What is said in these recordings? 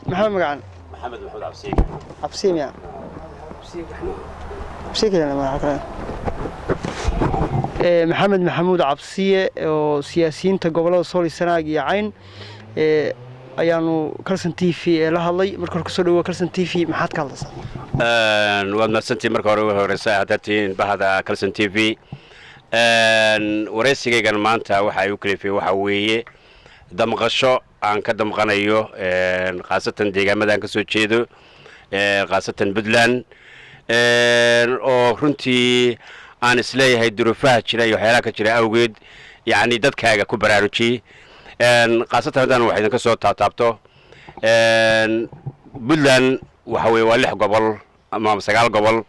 Maxaa magacan? Maxamed Maxamed Cabsiye. Cabsiye miya? Cabsiye kale magaca kale. Maxamed Maxamuud Cabsiye oo siyaasiyiinta gobollada Sool iyo Sanaag iyo Cayn ayaanu Kalsan TV ee la hadlay. Marka hore kusoo dhawoa Kalsan TV, maxaad ka hadlaysaa? Waad mahadsantihin. Marka hore ugu horeysa haddaad tihiin bahda Kalsan TV, waraysigaygan maanta waxa ay u kalifay waxaa weeye damqasho aan ka damqanayo, khaasatan deegaamada aan ka soo jeedo, khaasatan Puntland, oo runtii aan isleeyahay duruufaha jira iyo waxyaalaha ka jira awgeed, yacni dadkaaga ku baraarujiyey. Khaasatan haddaan wax idinka soo taabtaabto, Puntland waxa weye waa lix gobol ama sagaal gobol.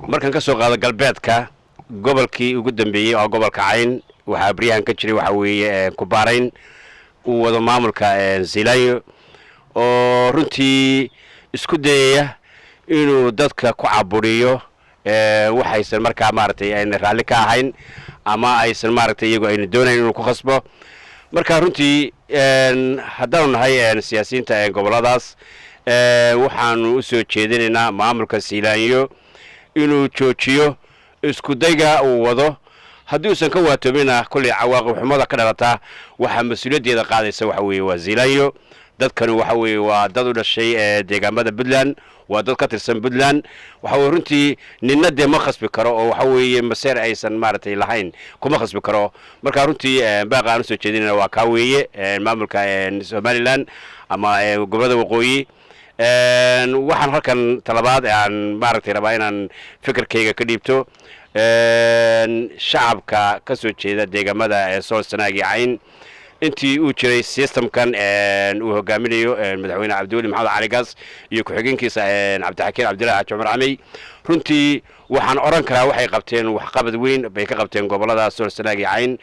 Markaan ka soo qaado galbeedka, gobolkii ugu dambeeyey oo gobolka Cayn, waxaa baryahan ka jiray waxaa weeye kubaarayn uu wado maamulka Zilayo, oo runtii isku dayaya inuu dadka ku caburiyo waxaysan markaa maaragtay ayna raalli ka ahayn ama aysan maaragtay iyagu ayna doonayn inuu ku khasbo. Marka runtii haddaanu nahay siyaasiyiinta gobolladaas, waxaanu u soo jeedinaynaa maamulka Siilaanyo inuu joojiyo isku dayga uu wado. Haddii uusan ka waatoobina, kolley cawaaqib xumada ka dhalataa waxaa mas-uuliyaddeeda qaadaysa waxa weeye waa Ziilanyo. Dadkani waxa weeye waa dad u dhashay deegaamada Puntland, waa dad ka tirsan Puntland. Waxa weye runtii ninna dee ma khasbi karo, oo waxa weeye maseer aysan maaragtay lahayn kuma khasbi karo. Marka runtii baaqa aan usoo jeedinayna waa kaa weeye maamulka Somaliland ama gobolada waqooyi. Waxaan halkan talabaad aan maaragtay rabaa inaan fikirkayga ka dhiibto shacabka ka soo jeeda deegaamada Sool, Sanaag iyo Cayn. Intii uu jiray systemkan uu hogaaminayo madaxweyne Cabdiweli Maxamed Cali Gaas iyo ku-xigeenkiisa Cabdixakiin Cabdillahi Xaaji Cumar Camey, runtii waxaan odhan karaa waxay qabteen waxqabad weyn bay ka qabteen gobollada Sool, Sanaag iyo Cayn,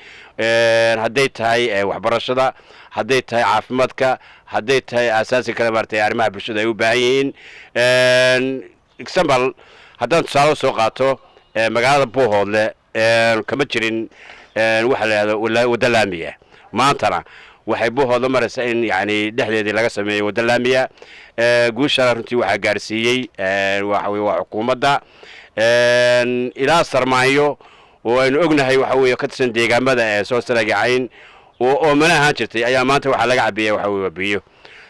hadday tahay waxbarashada, hadday tahay caafimaadka, hadday tahay asaasi kale maaragtay arrimaha bulshada ay u baahan yihiin. Example, haddaan tusaale soo qaato, magaalada Buuhoodle kama jirin waxa la yidhahdo waddo laamiya. Maantana waxay Buuhoodle maraysaa in yani dhexdeedii laga sameeyo waddo laamiya. Guushana runtii waxaa gaarsiiyey waxa weye waa xukuumadda. Ilaa Sarmaanyo oo aynu ognahay waxa weeye ka tirsan deegaamada ee Sool, Sanaag iyo Cayn oo oomana ahaan jirtay ayaa maanta waxaa laga cabeeya waxa weye waa biyo.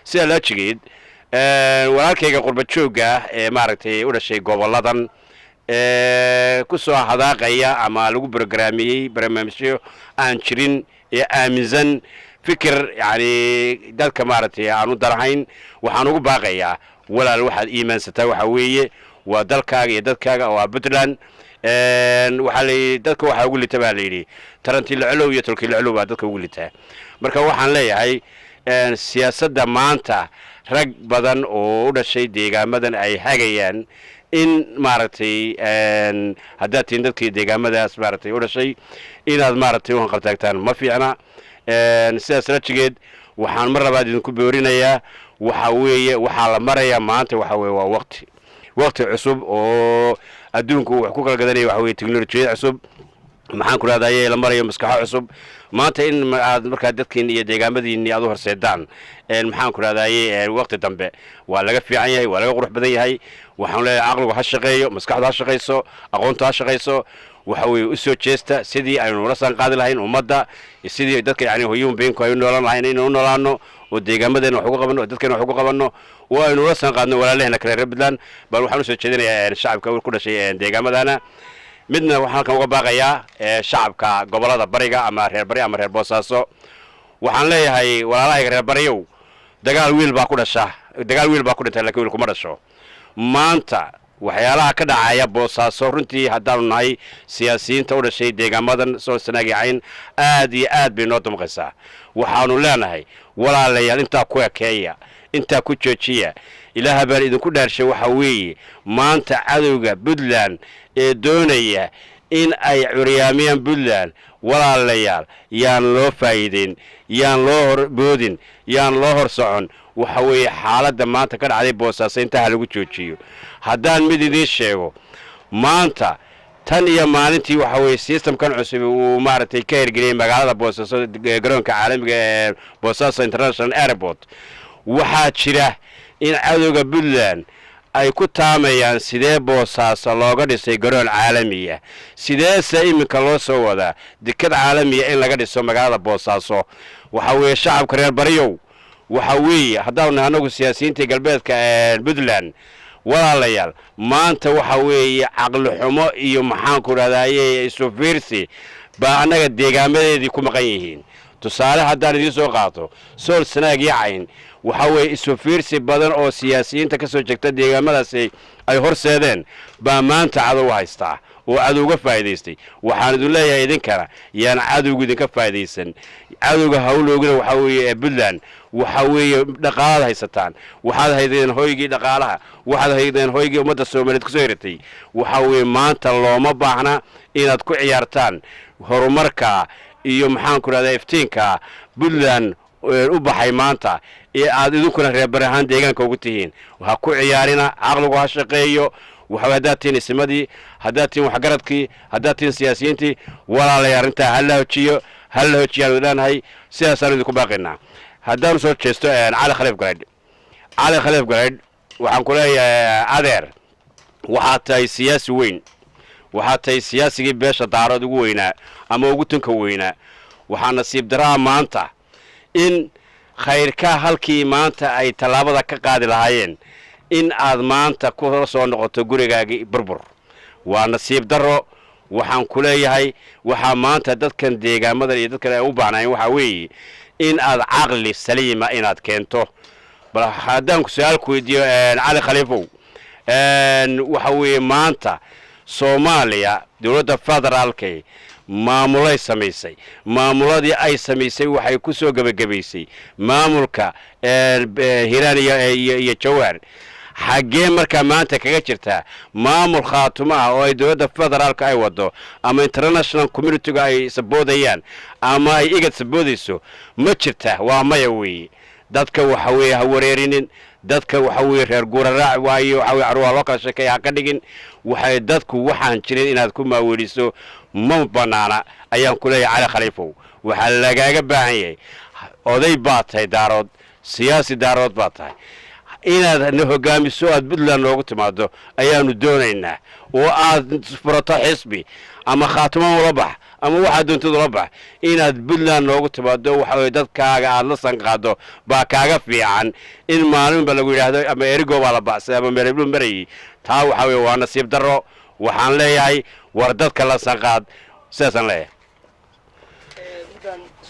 Sidaa laajigeed, walaalkayga qurba joogga ah ee maaragtay u dhashay gobolladan ku soo hadaaqaya ama lagu brograamiyey barnaamijyo aan jirin ee aaminsan fikir yani dadka maaragtay aan u darahayn, waxaan ugu baaqayaa: walaal, waxaad iimaansataa waxa weeye waa dalkaaga iyo dadkaaga oo ah Puntland. Waxaa la dadka waxaa ugu lita baa la yidhi tarantiilacolow iyo tolkiilacolow baa dadka ugu litaa. Marka waxaan leeyahay siyaasadda maanta rag badan oo u dhashay deegaamadan ay hagayaan in maaragtay haddaad tihiin dadkii deegaamadaas maaragtay u dhashay inaad maaragtay u hanqaltaagtaan ma fiicna. Sidaas rajigeed waxaan mar labaad idinku boorinayaa waxa weeye waxaa la marayaa maanta waxa weeye waa waqti cusub oo adduunku uu wax ku kala gadanaya, waxa weye teknolojiyad cusub, maxaan ku rahdaye, la marayo maskaxo cusub. Maanta in aad markaa dadkiin iyo deegaamadiinni aad u horseedaan, maxaan ku rahdaye, waqti dambe waa laga fiican yahay, waa laga qurux badan yahay. Waxaan leeyahay caqligu ha shaqeeyo, maskaxdu ha shaqayso, aqoontu ha shaqayso. Waxa weeye u soo jeesta sidii aynu ula saan qaadi lahayn ummadda, sidii dadka yani human beingku ay u noolaan lahayn inaynu u noolaano oo deegaamadeenna wax ugu qabanno oo dadkeena wax ugu qabanno oo aynu ula saan qaadno walaalaheenna kale reer Puntland. Bal waxaan usoo jeedinayaa shacabka ku dhashay deegaamadana. Midna waxaan halkan uga baaqayaa shacabka gobollada bariga ama reer bari ama reer Boosaaso. Waxaan leeyahay walaalahayga reer bariyow, dagaal wiil baa ku dhasha, dagaal wiil baa ku dhintay, lakin wiil kuma dhasho. Maanta waxyaalaha ka dhacaya Boosaaso, runtii haddaanu nahay siyaasiyiinta u dhashay deegaamadan Sool, Sanaag iyo Cayn, aad iyo aad bay noo damqaysaa. Waxaanu leenahay walaalayaal, intaa ku ekeeya, intaa ku joojiya. Ilaaha baan idinku dhaarshay, waxa weeye maanta cadowga Puntland ee doonaya in ay curyaamiyaan Puntland, walaalayaal, yaan loo faa'iideyn, yaan loo hor boodin, yaan loo hor socon. Waxa weeye xaaladda maanta ka dhacday Boosaaso intaha lagu joojiyo. Haddaan mid idiin sheego, maanta Tan iyo maalintii waxa weye systemkan cusub uu maaragtay ka hirgeliyey magaalada Boosaaso, garoonka caalamiga ee Boosaaso International Airport, waxaa jira in cadowga Puntland ay ku taamayaan sidee Boosaaso looga dhisay garoon caalamiya, sideese iminka loo soo wadaa dekad caalamiya in laga dhiso magaalada Boosaaso. Waxa weeye shacabka reer Bariyow, waxa weeye haddaanu nahay anagu siyaasiyiintii galbeedka ee Puntland, walaalayaal, maanta waxa weeye caqli xumo iyo maxaanku dhahdaye isu fiirsi baa annaga deegaamadeedii ku maqan yihiin. Tusaale haddaan idiin soo qaato Sool, Sanaag iyo Cayn, waxa weeye isu fiirsi badan oo siyaasiyiinta ka soo jeegta deegaamadaasi ay horseedeen baa maanta cadow haystaa oo cadowga faa'iidaystay. Waxaan idin leeyahay, idinkana yaan cadowgu idinka faa'iidaysan. Cadowga hawloogina waxa weeye ee Puntland waxa weeye dhaqaalaad haysataan, waxaad haydeen hoygii dhaqaalaha, waxaad haydeen hoygii ummadda Soomaaliyeed kusoo hiratay. Waxa weeye maanta looma baahna inaad ku ciyaartaan horumarka iyo maxaanku dhahdaa iftiinka Puntland u baxay maanta ee aad idinkuna reer ahaan deegaanka ugu tihiin. Ha ku ciyaarina, caqligu ha shaqeeyo. Waxa haddaad tihiin isimadii, haddaad tihiin waxgaradkii, haddaad tihiin siyaasiyiintii, walaalay, arrintaa ha la hojiyo, ha la hojiyaanu leenahay. Sidaasaan idinku baaqaynaa. Haddaanu soo jeesto Cali Khaliif Galaydh, Cali Khaliif Galaydh, waxaan ku leeyahay adeer, waxaad tahay siyaasi weyn, waxaad tahay siyaasigii beesha Daarood ugu weynaa ama ugu tunka weynaa. Waxaa nasiib daraa maanta in khayrka halkii maanta ay tallaabada ka qaadi lahaayeen in aad maanta kula soo noqoto gurigaagii burbur, waa nasiib darro. Waxaan ku leeyahay, waxaa maanta dadkan deegaamadan iyo dadkan ay u baahnaayeen waxaa weeye in aad caqli saliima inaad keento. Bal haddaan ku su-aal ku weydiiyo, Cali Khaliifow, waxa weeye maanta Soomaaliya dowladda federaalka maamulay samaysay. Maamuladii ay samaysay waxay ku soo gebagabaysay maamulka Hiiraan iyo Jawaar. Xaggee markaa maanta kaga jirtaa maamul Khaatumo ah oo ay dowladda federaalka ay wado ama international communityga ay saboodayaan ama ay IGAD saboodayso? Ma jirta? Waa maya weeye. Dadka waxa weeye ha wareerinin. Dadka waxa weeye reer guuraraac waayo, waxa weye carruur loo kala sheekeeya ha ka dhigin. Waxay dadku waxaan jirin inaad ku maaweeliso ma banaana ayaan ku leeyahay. Cali Khaliifow, waxaa lagaaga baahan yahay, oday baad tahay Daarood, siyaasi Daarood baad tahay, inaad na hogaamiso, aad Puntland noogu timaado ayaanu doonaynaa oo aad furato xisbi ama Khaatimo ula bax ama waxaad doontid ula bax. Inaad Puntland noogu timaado, waxa weye dadkaaga aad la sanqaado baa kaaga fiican in maalinba lagu yidhaahdo ama erigo baa la baxsay ama meeleblu marayay. Taa waxa weye waa nasiib darro. Waxaan leeyahay, war dadka la sanqaad, sidaasaan leeyahay.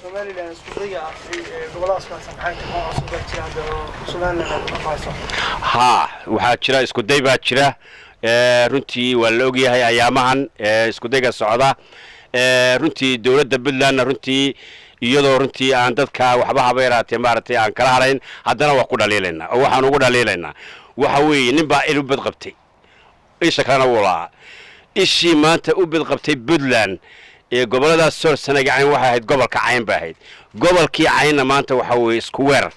Somaliland isku dayga goboladaas ku haysan maxay tahay? Cusub baa jira hadda oo Somaliland ay ku hayso? Haa, waxaa jira isku day baa jira. Runtii waa la ogyahay ayaamahan isku dayga socda. Runtii dowladda Puntlandna runtii iyadoo runtii aan dadka waxba haba yaraatee maaragtay aan kala harayn, haddana waa ku dhaliilaynaa oo waxaan ugu dhaliilaynaa waxa weeye nin baa il u bad qabtay, isha kalena wuu lahaa. Ishii maanta u bad qabtay Puntland ee goboladaas Sool, Sanaga, Cayn waxay ahayd gobolka Cayn bay ahayd. Gobolkii Caynna maanta waxa weeye isku weer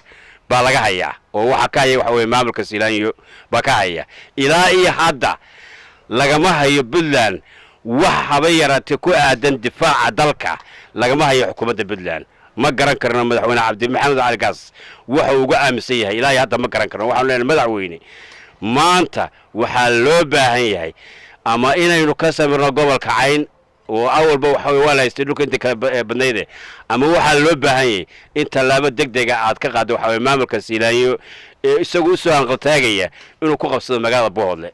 baa laga hayaa oo waxaa ka haya waxa weye maamulka Siilaanyo baa ka haya. Ilaa iyo hadda lagama hayo Puntland wax haba yaraatee ku aadan difaaca dalka, lagama hayo xukuumadda Puntland. Ma garan karno madaxweyne Cabdi Maxamed Cali Gaas waxa uu uga aaminsan yahay, ilaa iyo hadda ma garan karno. Waxaanu leenahay, madaxweyne, maanta waxaa loo baahan yahay ama inaynu ka samirno gobolka Cayn oo awalba waxa weye waa la haystay dhulka inta kale badnayde, ama waxaa loo baahan yahay in tallaabo deg dega aad ka qaaddo waxa weye maamulka Siilaanyo ee isagu usoo hanqaltaagaya inuu ku qabsado magaalada Buhoodle.